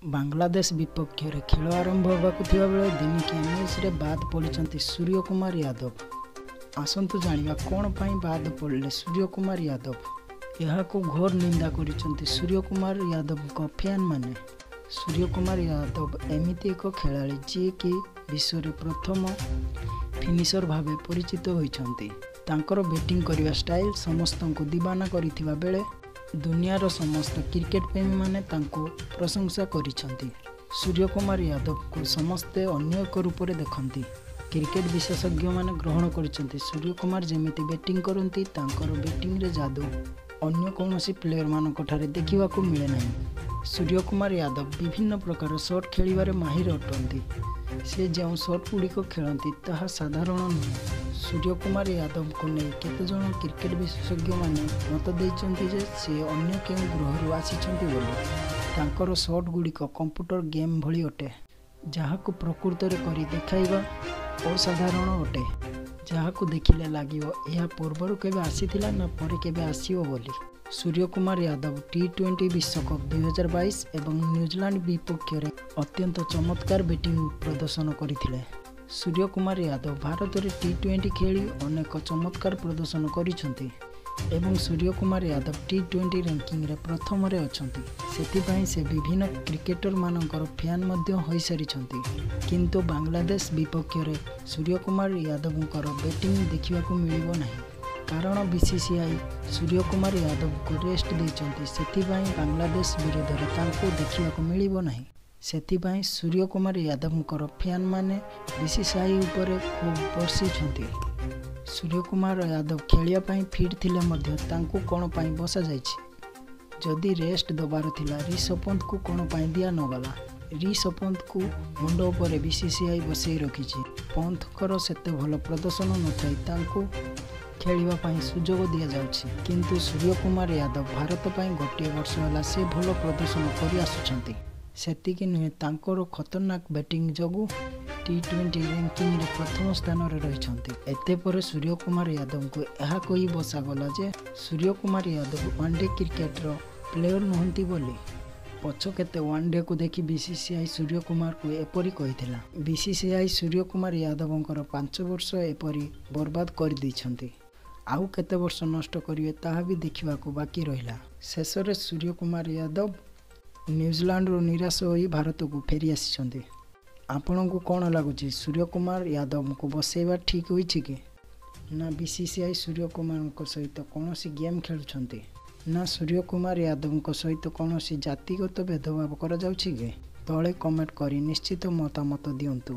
ବାଂଲାଦେଶ ବିପକ୍ଷରେ ଖେଳ ଆରମ୍ଭ ହେବାକୁ ଥିବାବେଳେ ଦିନିକିଆ ମ୍ୟାଚ୍ରେ ବାଦ୍ ପଡ଼ିଛନ୍ତି ସୂର୍ଯ୍ୟକୁମାର ଯାଦବ। ଆସନ୍ତୁ ଜାଣିବା କ'ଣ ପାଇଁ ବାଦ୍ ପଡ଼ିଲେ ସୂର୍ଯ୍ୟକୁମାର ଯାଦବ। ଏହାକୁ ଘୋର ନିନ୍ଦା କରିଛନ୍ତି ସୂର୍ଯ୍ୟକୁମାର ଯାଦବଙ୍କ ଫ୍ୟାନ୍ମାନେ। ସୂର୍ଯ୍ୟକୁମାର ଯାଦବ ଏମିତି ଏକ ଖେଳାଳି ଯିଏକି ବିଶ୍ୱରେ ପ୍ରଥମ ଫିନିସର ଭାବେ ପରିଚିତ ହୋଇଛନ୍ତି। ତାଙ୍କର ବ୍ୟାଟିଂ କରିବା ଷ୍ଟାଇଲ୍ ସମସ୍ତଙ୍କୁ ଦିବାନା କରିଥିବା ବେଳେ ଦୁନିଆର ସମସ୍ତ କ୍ରିକେଟ ପ୍ରେମୀମାନେ ତାଙ୍କୁ ପ୍ରଶଂସା କରିଛନ୍ତି। ସୂର୍ଯ୍ୟକୁମାର ଯାଦବଙ୍କୁ ସମସ୍ତେ ଅନ୍ୟ ଏକ ରୂପରେ ଦେଖନ୍ତି। କ୍ରିକେଟ ବିଶେଷଜ୍ଞମାନେ ଗ୍ରହଣ କରିଛନ୍ତି ସୂର୍ଯ୍ୟକୁମାର ଯେମିତି ବ୍ୟାଟିଂ କରନ୍ତି, ତାଙ୍କର ବ୍ୟାଟିଂରେ ଯାଦୁ ଅନ୍ୟ କୌଣସି ପ୍ଲେୟରମାନଙ୍କଠାରେ ଦେଖିବାକୁ ମିଳେ ନାହିଁ। ସୂର୍ଯ୍ୟକୁମାର ଯାଦବ ବିଭିନ୍ନ ପ୍ରକାର ସଟ୍ ଖେଳିବାରେ ମାହିର ଅଟନ୍ତି। ସେ ଯେଉଁ ସଟ୍ଗୁଡ଼ିକ ଖେଳନ୍ତି ତାହା ସାଧାରଣ ନୁହେଁ। ସୂର୍ଯ୍ୟକୁମାର ଯାଦବଙ୍କୁ ନେଇ କେତେଜଣ କ୍ରିକେଟ ବିଶେଷଜ୍ଞମାନେ ମତ ଦେଇଛନ୍ତି ଯେ ସେ ଅନ୍ୟ କେଉଁ ଗ୍ରହରୁ ଆସିଛନ୍ତି ବୋଲି। ତାଙ୍କର ସଟ୍ଗୁଡ଼ିକ କମ୍ପ୍ୟୁଟର ଗେମ୍ ଭଳି ଅଟେ, ଯାହାକୁ ପ୍ରକୃତରେ କରି ଦେଖାଇବା ଅସାଧାରଣ ଅଟେ। ଯାହାକୁ ଦେଖିଲେ ଲାଗିବ ଏହା ପୂର୍ବରୁ କେବେ ଆସିଥିଲା ନା ପରେ କେବେ ଆସିବ ବୋଲି। ସୂର୍ଯ୍ୟକୁମାର ଯାଦବ ଟି-20 ବିଶ୍ୱକପ୍ 2022 ଏବଂ ନ୍ୟୁଜିଲାଣ୍ଡ ବିପକ୍ଷରେ ଅତ୍ୟନ୍ତ ଚମତ୍କାର ବ୍ୟାଟିଂ ପ୍ରଦର୍ଶନ କରିଥିଲେ। ସୂର୍ଯ୍ୟକୁମାର ଯାଦବ ଭାରତରେ ଟି-20 ଖେଳି ଅନେକ ଚମତ୍କାର ପ୍ରଦର୍ଶନ କରିଛନ୍ତି ଏବଂ ସୂର୍ଯ୍ୟକୁମାର ଯାଦବ ଟି-20 ରାଙ୍କିଙ୍ଗରେ ପ୍ରଥମରେ ଅଛନ୍ତି। ସେଥିପାଇଁ ସେ ବିଭିନ୍ନ କ୍ରିକେଟରମାନଙ୍କର ଫ୍ୟାନ୍ ମଧ୍ୟ ହୋଇସାରିଛନ୍ତି। କିନ୍ତୁ ବାଂଲାଦେଶ ବିପକ୍ଷରେ ସୂର୍ଯ୍ୟକୁମାର ଯାଦବଙ୍କର ବ୍ୟାଟିଂ ଦେଖିବାକୁ ମିଳିବ ନାହିଁ। କାରଣ ବିସିସିଆଇ ସୂର୍ଯ୍ୟକୁମାର ଯାଦବଙ୍କୁ ରେଷ୍ଟ ଦେଇଛନ୍ତି, ସେଥିପାଇଁ ବାଂଲାଦେଶ ବିରୋଧରେ ତାଙ୍କୁ ଦେଖିବାକୁ ମିଳିବ ନାହିଁ। ସେଥିପାଇଁ ସୂର୍ଯ୍ୟକୁମାର ଯାଦବଙ୍କର ଫ୍ୟାନ୍ମାନେ ବିସିସିଆଇ ଉପରେ ଖୁବ୍ ବର୍ଷିଛନ୍ତି। ସୂର୍ଯ୍ୟକୁମାର ଯାଦବ ଖେଳିବା ପାଇଁ ଫିଟ୍ ଥିଲେ ମଧ୍ୟ ତାଙ୍କୁ କ'ଣ ପାଇଁ ବସାଯାଇଛି? ଯଦି ରେଷ୍ଟ ଦେବାର ଥିଲା ରିଷଭ ପନ୍ତଙ୍କୁ କ'ଣ ପାଇଁ ଦିଆ ନଗଲା? ରିଷଭ ପନ୍ତଙ୍କୁ ମୁଣ୍ଡ ଉପରେ ବିସିସିଆଇ ବସେଇ ରଖିଛି। ପନ୍ତଙ୍କର ସେତେ ଭଲ ପ୍ରଦର୍ଶନ ନଥାଇ ତାଙ୍କୁ ଖେଳିବା ପାଇଁ ସୁଯୋଗ ଦିଆଯାଉଛି। କିନ୍ତୁ ସୂର୍ଯ୍ୟକୁମାର ଯାଦବ ଭାରତ ପାଇଁ ଗୋଟିଏ ବର୍ଷ ହେଲା ସେ ଭଲ ପ୍ରଦର୍ଶନ କରି ଆସୁଛନ୍ତି। ସେତିକି ନୁହେଁ, ତାଙ୍କର ଖତରନାକ ବ୍ୟାଟିଂ ଯୋଗୁଁ ଟି-20 ରାଙ୍କିଙ୍ଗରେ ପ୍ରଥମ ସ୍ଥାନରେ ରହିଛନ୍ତି। ଏତେ ପରେ ସୂର୍ଯ୍ୟକୁମାର ଯାଦବଙ୍କୁ ଏହା କହି ବସାଗଲା ଯେ Suryakumar Yadav one-day cricketer player ନୁହନ୍ତି ବୋଲି। ପଛ କେତେ ୱାନଡେକୁ ଦେଖି ବିସିସିଆଇ ସୂର୍ଯ୍ୟକୁମାରଙ୍କୁ ଏପରି କହିଥିଲା। ବିସିସିଆଇ ସୂର୍ଯ୍ୟକୁମାର ଯାଦବଙ୍କର 5 ବର୍ଷ ଏପରି ବର୍ବାଦ କରିଦେଇଛନ୍ତି। ଆଉ କେତେ ବର୍ଷ ନଷ୍ଟ କରିବେ ତାହା ବି ଦେଖିବାକୁ ବାକି ରହିଲା। ଶେଷରେ ସୂର୍ଯ୍ୟକୁମାର ଯାଦବ ନ୍ୟୁଜିଲାଣ୍ଡରୁ ନିରାଶ ହୋଇ ଭାରତକୁ ଫେରିଆସିଛନ୍ତି। ଆପଣଙ୍କୁ କ'ଣ ଲାଗୁଛି, ସୂର୍ଯ୍ୟକୁମାର ଯାଦବଙ୍କୁ ବସେଇବା ଠିକ୍ ହୋଇଛି କି? ନା ବିସିସିଆଇ ସୂର୍ଯ୍ୟକୁମାରଙ୍କ ସହିତ କୌଣସି ଗେମ୍ ଖେଳୁଛନ୍ତି? ନା ସୂର୍ଯ୍ୟକୁମାର ଯାଦବଙ୍କ ସହିତ କୌଣସି ଜାତିଗତ ଭେଦଭାବ କରାଯାଉଛି କି? ତଳେ କମେଣ୍ଟ କରି ନିଶ୍ଚିତ ମତାମତ ଦିଅନ୍ତୁ।